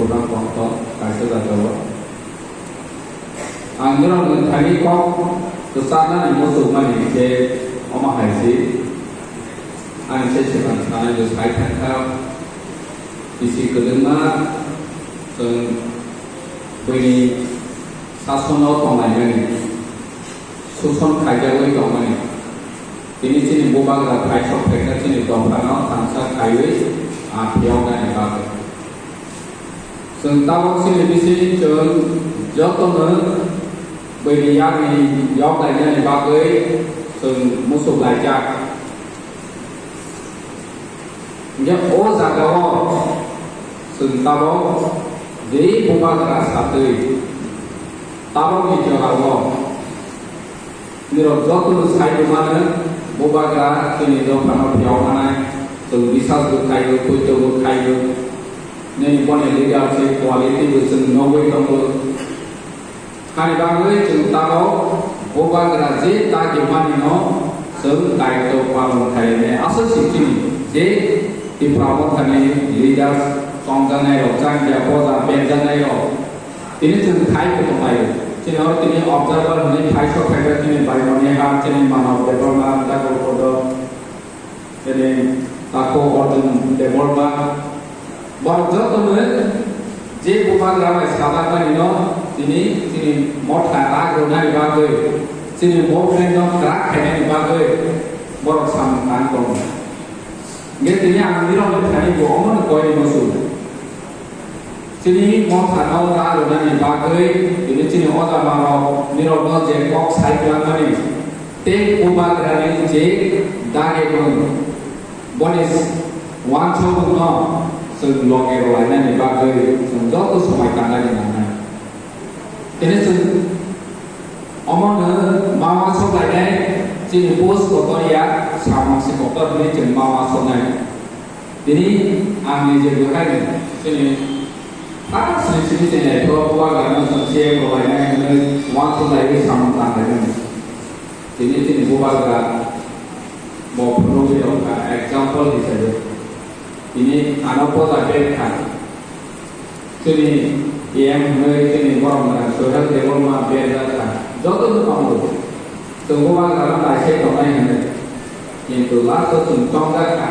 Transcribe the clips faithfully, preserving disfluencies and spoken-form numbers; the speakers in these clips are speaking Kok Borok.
Program kotor kaisa jagao. Ang norokno thani kok kwcharnani muchungmani khe omo hai se, ani se swkang sanai bo sai thangkha, bisi kwdwkma chwng buini sasono tonglaimani, suson khaijagwi tongmani. Tini chini bubagra thaisok phaikha chini dophano thansa khaiwi, ah, phiyoknani bagwi. Chwng tabok chini bising chwng jotono buini yakni yoknainani bagwi chwng muchuk laijak. Hingkhe o jagao chwng tabok je bubagra satwi tabokni jorao nirok jotono sai rwmano bubagra chini dophano phiyok manai, chwng bisas bo khaio, poito bo khaio, nini boni leadership quality bo chwng nugwi tongo. Hani bagwi chwng tabok bubagra je dagi manino chwng daitw palon khainai. Aswk se chini je Tipra Mothani leaders chongjaknairok, changya poja berjaknairok, tini chwng thai bo tonglaio. Chini oro tini observer hwnwi thaisok phaikha chini Bai Moniha, chini Manav Debbarma, Thakur Kodok, tini Takhuk Arjun Debbarma, borok jotono je bubagra bai sajak manino tini chini motha rak rwnani bagwi, chini movement no kwrak khainani bagwi borok samung tang tongo. Hingkhe tini ang nirokni thani bo omono koini muchung. Chini mothano ta rwnani bagwi tini chini oja manrok nirokno je kok sai kwlangmani tei bubagrani je dagimung boni wansukmungno chwng loge rwlainani bagwi chwng joto somai tangnani nangnai. Tini chwng omono ma wansuk lainai chini post kotor ya samung se kotor hwnwi chwng ma wansuknai. Tini ang nije bwkhaini chini ta sini sini chini aitho bubagrano chwng C M rwlainai hwnwi uansuk laiwi samung tanglaimani. Tini chini bubagra bo phunugwi rwkha example hisabe. Tini ano poja bag kha. Chini A M hwnwi chini borok mwnang Sohel Debbarma berjak kha. Joto no tongo. Chwng bubagrano naisai tongnai hwnwi. Kintu last o chwng chongjak kha.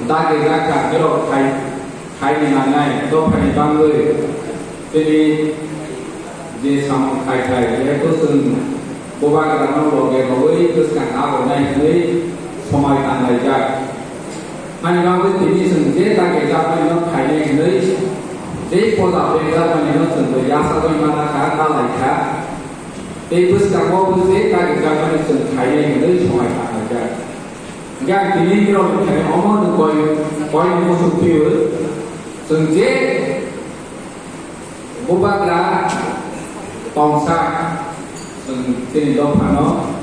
Dagijak kha, borok khai, khaini nangnai, dophani bangwi. Chini je samung khai khai, jehetu chwng bubagrano loge rwui bwskang abonai hwnwi somai tanglaijak. Hani bagwi tini chwng je dagijak bai no khainai hwnwi, je poja berjak bai no chwng bo yasagwi mana kha, ta lai kha. Tei bwskango bo je dagijak bai no chwng khainai hwnwi somai tanglaijak. Hingkhe ang tini nirokni thani omo no koi, koi ni muchung phiywi, chwng je bubagra tongsa, chwng chini dophano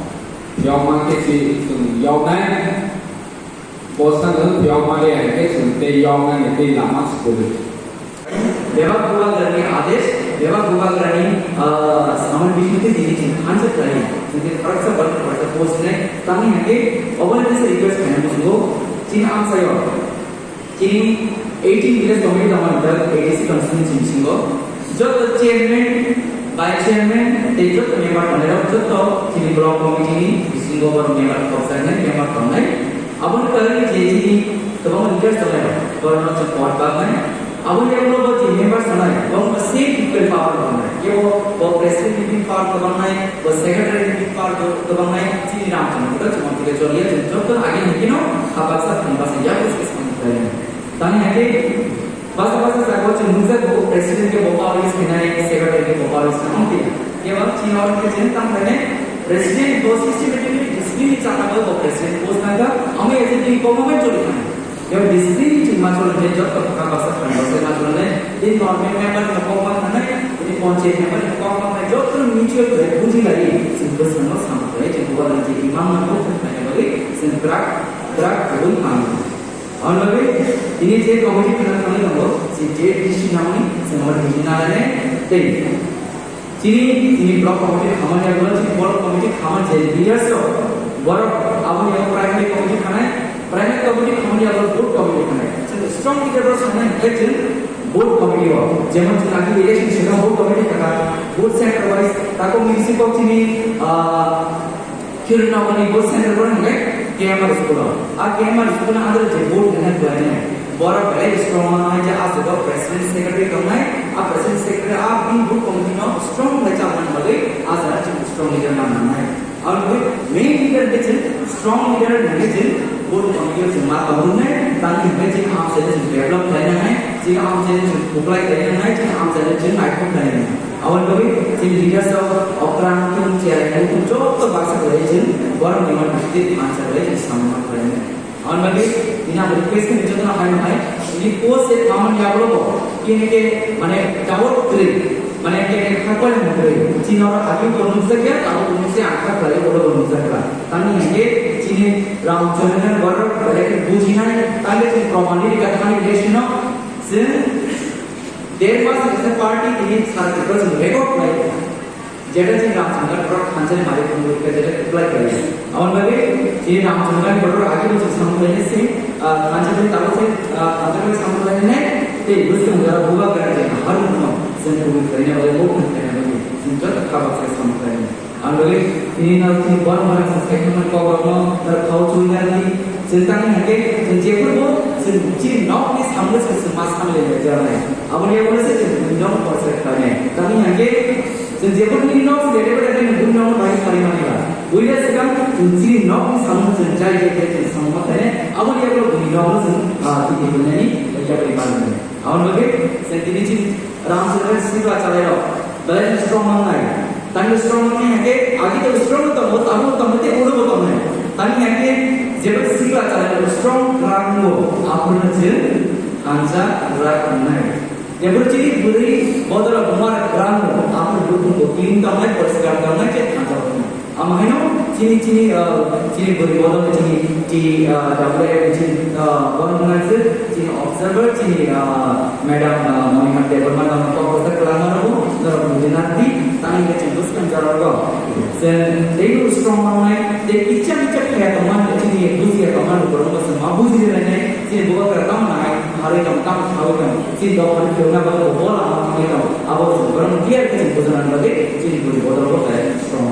yokma khe si chwng yoknai. Bosano yokmani hingkhe chwng tei yoknani tei lama sukuli. Bebak bubagrani adesh, bebak bubagrani, ah, samani bisingtwi tini chwng thansa khlai, chwng tei khoroksa ba khoroksa post nai, tamni hingkhe oboni kisa request khaina muchungo, chini amchaio, chini eighteen village committee tongmani tak A D C constituency bisingo, joto chairman, vice chairman, tei joto member tongnai rok joto chini block committee ni bisingo borok member khopjaknai, member tongnai. Aboni karwi je chini kwbangma leaders tongnai rok, borokno chwng kok baknai. Aboni yagulo bo je members tongnai, borokno same equal power tongnai. Kebo bo president ni bini power kwbangnai, bo secretary ni bini power kwbangnai, chini ram chwng kwtal chwng tike choliya chwng joto age hikino habaksa thangba se yago se samung khlainai. Tani hake Basa basa jaga o chwng nukjago, president khe bo power use khainai, secretary khe bo power use khainai, tei kebo chini oro khe chini tang khainai, president bo systematically discipline ni chakha bo president post nangkha, amo ya je tini kokma bai choli khainai. Kebo discipline ni chwng ma choli khainai, joto kha basa khan basa ma choli khainai, tini government member ni kokma khainai, tini panchayat member ni kokma khainai, joto mutual khe buji lai, chwng bwskango samung khainai, chwng bubagra je imang nangkho khainai bagwi, chwng kwrak, kwrak kwrwng khainai. Aboni bagwi tini je committee khna thangwi tongo, je, je decision namani chwng abo decision nalainai tei chini, chini block committee khamani yagulo chini block committee khamani je leaders rok, borok aboni yago primary committee khanai, primary committee khamani yagulo booth committee khanai. Chwng strong leader rok sanai hwnkhe chwng booth committee Jemon chwng agi election swnam vote committee thaka, vote center wise, tako municipal chini, ah, Khirnogoni vote center bo hwnkhai K M R school o. A K M R school no under je vote hwnkhai buai nai. Borok belai strong manai je a jaga president secretary tongnai, a president secretary a bini vote committee no strong lai cha man bagwi a jaga chwng strong leader na nangnai. Aboni bagwi main leader khe chwng strong leader hwnwi chwng vote committee o chwng ma tongmani, tangwi hwnwi chwng amchaino chwng develop khlai nangnai, chwng amchaino chwng kwplai khlai nangnai, chwng amchaino chwng naithok khlai nangnai. Aboni bagwi chwng leaders rok okra wngthung, chwrai wngthung joto baksa khlaiwi chwng borokni mani state mansa khlaiwi chwng samung khlai nangnai. Aboni bagwi tini ang request khe jotono hai hai, tini post se thamani yagulo bo, kini khe mane doubt kwrwi, mane khe khe khakwai mukri, chini oro agi bo nukjak ya, abo bo nukjak, ang kha khlai, abo bo nukjak kha. Tamni hingke chini Ramchandra borok belai khe bujinai, tamni chini promani rika thani lesino, chwng der mas kisa party tini sar kisa chwng record khlai. Jeta chini Ramchandra borok thansa ni malik phunuk khe jeta apply khlai. Aboni bagwi chini Ramchandra ni borok agi bo chwng samung khlai se, ah, thansa ni tabuk se, ah, thansa ni samung khlai nai, tei bwswng jora bubagra je harung no chwng kubui khlai na bagwi, bo khlai na bagwi chwng joto kha baksa samung khlai nai. Aboni bagwi tini no chini borok borok chwng sai thangmani kok rok no norok khao chumui nai di. Chwng tangni hake chwng jephuru bo chwng chini nok ni samung se chwng ma samung le jora nai. Aboni yagulo se chwng nok porsa khlai nai. Tamni hake Chwng jephuru nini nok se dede bede nini buino bai sari mani ba. Buila swkang chwng chini nokni samung chwng jai jai khe chwng samung ma khainai. Aboni yagulo buini nokno chwng, ah, tini buinani yagulo ma khainai. Aboni bagwi chwng tini chini Ramchandra Sibra chalairok belai strong mangnai. Tangwi strong mangnai hake agi to strong tongo, tabuk tongo, tei ulo bo tongnai. Tangwi hake jeba Sibra chalairok strong rangbo aphurno chwng thansa rak wngnai. Jebor chini bwrwi bodol buma rang aphuru bukhung bo clean tongnai, poriskar tongnai, je thansa tongnai. Amo haino chini, chini, ah, chini bwrwi bodol chini, chini, ah, W F chini, ah, borok wngkha chini observer chini, ah, madam, ah, Monihar Debbarma no kok kwchak kwlangma rwgo, norok bujina di, tangwi khe chwng bwskang jorao rwgo. Chwng teibo strong mangnai, tei kicham kicham khaya tongmani, chini bujiya tongmani borok no chwng ma bujirwi lainai, chini bubagra tamo nai, harwi tong, tamo sawi tong. Chini dophani phiyokna bagwi bo lama thangwi tongo. Abo chwng borokno clear khe chwng bujana bagwi chini bwrwi bodol bo khlai strong